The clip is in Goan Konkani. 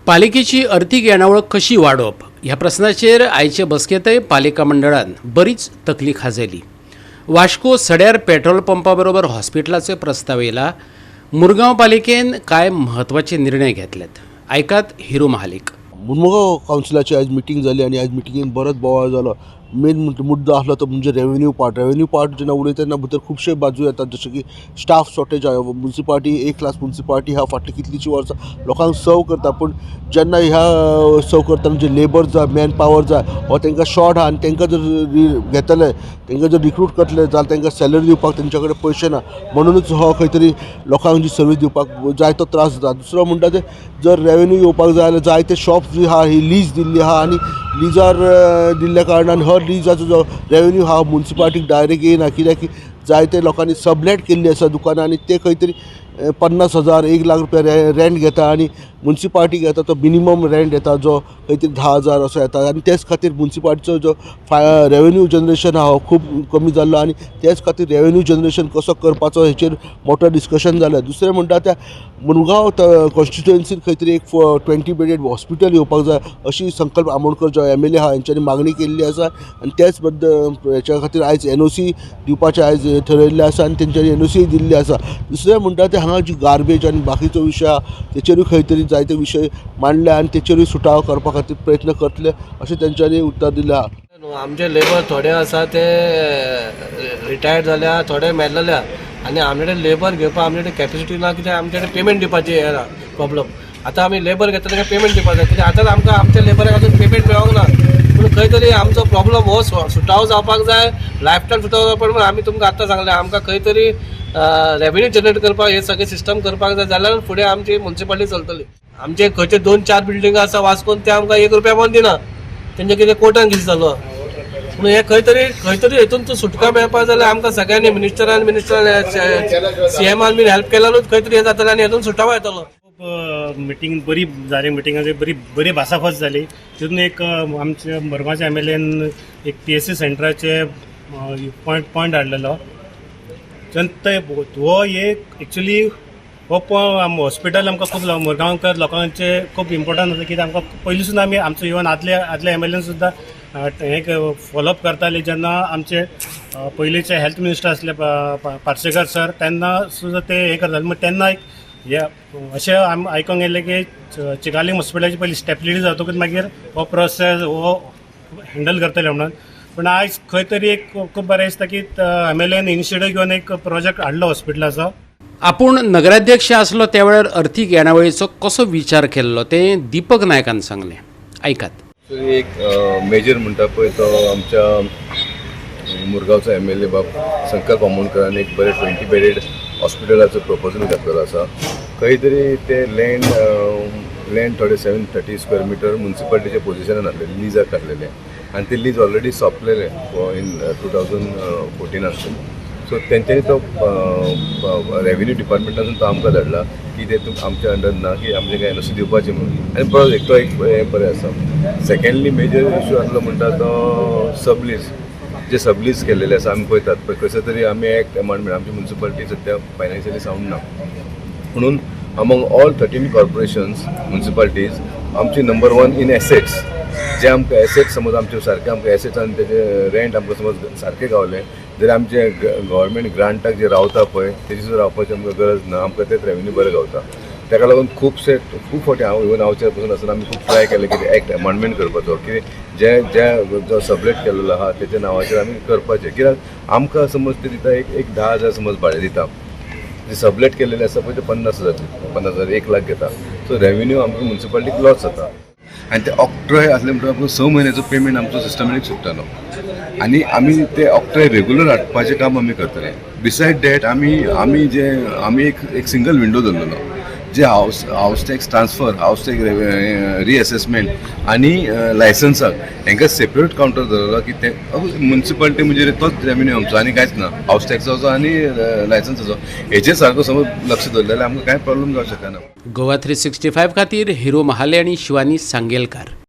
पालिकेची अर्थीक येणावळ कशी वाडोवप ह्या प्रस्नाचेर आयचे बसकेंतय पालिका मंडळान बरीच तकली खाजयली. वास्को सड्यार पेट्रोल पंपा बरोबर हॉस्पिटलाचो प्रस्ताव येयला. मुरगांव पालिकेन कांय म्हत्वाचे निर्णय घेतल्यात. आयकात हिरू महालीक. मुरमुगांव कावन्सिलाची आयज मिटींग जाली आनी आयज मिटिंगेन बरोच बोवाळ जालो. मेन मुद्दो आसलो तो म्हणजे रेवेन्यू पार्ट. रेवेन्यू पार्ट जेन्ना उलयता तेन्ना भितर खुबशे बाजू येतात, जशें की स्टाफ शॉर्टेज आहा. मुन्सिपालिटी एक क्लास मुन्सिपालिटी आहा, फाटलीं कितलींशीं वर्सां लोकांक सर्व करता, पूण जेन्ना ह्या सर्व करतना जे लेबर जाय, मॅन पावर जाय, हो तांकां शॉर्ट आहा आनी तांकां जर घेतले, तांकां जर रिक्रूट करतले जाल्यार तांकां सॅलरी दिवपाक तेंच्या कडेन पयशे ना. म्हणुनूच हो खंय तरी लोकांक जी सर्वीस दिवपाक जाय तो त्रास जाता. दुसरो म्हणटा ते जर रेवेन्यू येवपाक जाय जाल्यार जायते शॉप्स जी आहा ही लीज दिल्ली आहा आनी लिजार दिल्ल्या कारणान हर लिजाचो जो रेवेन्यू आहा मुन्सिपालिटीक डायरेक्ट येयना, कित्याक की जायते लोकांनी सबलेट केल्ली आसा दुकानां आनी ते खंय तरी 50,000 1 लाख रुपया रेंट घेता आनी मुन्सिपालिटीक येता तो मिनिमम रेंट येता, जो खंय तरी 10,000 असो येता. आनी तेच खातीर मुन्सिपालिटीचो जो रेवेन्यू जनरेशन आहा हो खूब कमी जाल्लो आनी तेच खातीर रेवेन्यू जनरेशन कसो करपाचो हेचेर मोठो डिस्कशन जालें. दुसरें म्हणटा त्या मुरगांव कॉन्स्टिट्युएन्सीन खंय तरी एक 20 बेडेड हॉस्पिटल येवपाक जाय अशी संकल्प आमोणकर जो एमएलए आहा हेंच्यांनी मागणी केल्ली आसा आनी तेच बद्दल हेच्या खातीर आयज एनओसी दिवपाचें आयज ठरयल्लें आसा आनी तेंच्यांनी एनओसी दिल्ली आसा. दुसरें म्हणटा तें हांगा जी गार्बेज आनी बाकीचो विशय आहा तेचेरूय खंय तरी जायते विशय मांडले आनी तेचेरूय सुटावो करपा खातीर प्रयत्न करतले अशें तेंच्यांनी उत्तर दिलें आहा. न्हू, आमचे लेबर थोडे आसा ते रिटायर्ड जाल्या, थोडे मेल्लेले आनी आमचे कडेन लेबर घेवपाक आमचे कडेन कॅपेसिटी ना, कित्याक आमचे कडेन पेमेंट दिवपाची हें ना प्रॉब्लम. आतां आमी लेबर घेतले, तांकां पेमेंट दिवपाक जाय, कित्याक आतां आमकां आमच्या लेबराक अजून पेमेंट मेळोंक ना. पूण खंय तरी आमचो प्रॉब्लम हो सुटावो जावपाक जाय, लायफ टायम सुटावो जावपाक. पूण आमी तुमकां आतां सांगलें, आमकां खंय तरी रेवेन्यू जनरेट करपाक हे सगळें सिस्टम करपाक जाय, जाल्यार फुडें आमची मुन्सिपालिटी चलतली. आमचे खंयचे दोन चार बिल्डिंग आसा वास्कोन, ते आमकां एक रुपया पण दिना. तेंचे कितें कोर्टान कितें जालो. पूण हे खंय तरी हेतून तूं सुटका मेळपाक जाल्यार आमकां सगळ्यांनी मिनिस्टरान मिनिस्टर सीएमान बीन हेल्प केल्यारूच खंय तरी हें जातलें आनी हेतून सुटावो येतलो. खूब मिटींग बरी जाली. मिटिंगाचेर बरी बरी भासाभास जाली. तितून एक आमच्या मुरगांवच्या एमएलएन एक पीएचसी सेंटराचे पॉयंट हाडलेलो. ते हो एक एक्चुली हो हॉस्पिटल आमकां खूब मुरगांवकर लोकांचे खूब इम्पोर्टंट आसा, कित्याक आमकां पयलींसून आमी आमचो इवन आदले एमएलएन सुद्दां हें फॉलोअप करताले. जेन्ना आमचे पयलींचे हेल्थ मिनिस्टर आसले पार्सेकर सर, तेन्ना सुद्दां ते हें करताले. मागीर तेन्ना एक हे अशें आम आयकोंक येयलें की चिकालीम हॉस्पिटलाची पयली स्टेबिलिटी जातकूच मागीर हो प्रोसेस हो हँडल करतले म्हणून. पूण आयज खंय तरी एक खूब बरें दिसता की एमएलएन इनिशिएटीव घेवन एक प्रोजेक्ट हाडलो हॉस्पिटलाचो. आपूण नगराध्यक्ष आसलो त्या वेळार अर्थीक येणावळीचो कसो विचार केल्लो तें दीपक नायकान सांगलें. आयकात. एक्चुली एक मेजर म्हणटा पळय तो आमच्या मुरगांवचो एमएलए बाब संकल्प आमोणकरान एक बरें 20 बेडेड हॉस्पिटलाचो प्रपोजल घातलेलो आसा. खंय तरी ते लँड थोडे 730 स्क्वेअर मिटर मुन्सिपालिटीच्या पोजिशनान आसलेले, लिजाक घातलेले आनी ते लीज ऑलरेडी सोंपलेले इन 2014 आसतले. सो तेंच्यांनी तो रेवेन्यू डिपार्टमेंटासून तो आमकां धाडला की ते आमच्या अंडर ना की आमचे काय एनओसी दिवपाचें म्हणून. आनी बरो एक तो एक हें बरें आसा. सेकंडली मेजर इशू आसलो म्हणटा तो सबलीज, जे सबलीज केल्लेले आसा. आमी पळयतात पळय कसो तरी आमी एक्ट अमेंडमेंट, आमची मुन्सिपालिटी सद्या फायनान्शियली सावंड ना म्हणून अमोंग ऑल 13 कॉर्पोरेशन्स मुन्सिपालिटीज आमची नंबर वन इन एसेट्स. जे आमकां एसेट्स समज आमचे सारके आमकां एसेट्स आनी तेजे रेंट आमकां समज सारकें गावलें जाल्यार आमचे गव्हर्मेंट ग्रांटाक जे रावता पळय तेजी सुद्दां रावपाची आमकां गरज ना. आमकां तेच रेवेन्यू बरें गावता. ताका लागून खुबशे खूब फावटी हांव इवन हांव चेअरपर्सन आसतना आमी खूब ट्राय केलें की एक्ट अमेंडमेंट करपाचो की जे जे जो सबलेट केल्लो आहा तेच्या नांवाचेर आमी करपाचें, कित्याक आमकां समज ते दिता एक एक 10,000 समज भाडें दिता, जे सबलेट केलेले आसा पळय ते 50,000 50,000 1 लाख घेता. सो रेवेन्यू आमकां मुन्सिपालिटीक लॉस जाता. आनी ते ऑक्ट्रॉय आसले म्हणटकच आमकां 6 म्हयन्याचो पेमेंट आमचो सिस्टमॅटीक सुट्टालो आनी आमी ते ऑक्ट्रॉय रेगुलर हाडपाचें काम आमी करतले. बिसायड that आमी जे आमी एक एक सिंगल विंडो दवरलेलो, जे house tax transfer, house tax reassessment आनी लायसन्साक हांकां सेपरेट कावंटर दवरलो की ते मुन्सिपालिटी म्हणजे तोच रेवेन्यू आमचो आनी कांयच ना, हावस टॅक्साचो आनी लायसन्साचो. हेचेर सारको समज लक्ष दवरलें जाल्यार आमकां कांय प्रॉब्लम जावंक शकना. गोवा 365 खातीर हिरो महाले आणि शिवानी सांगेलकार.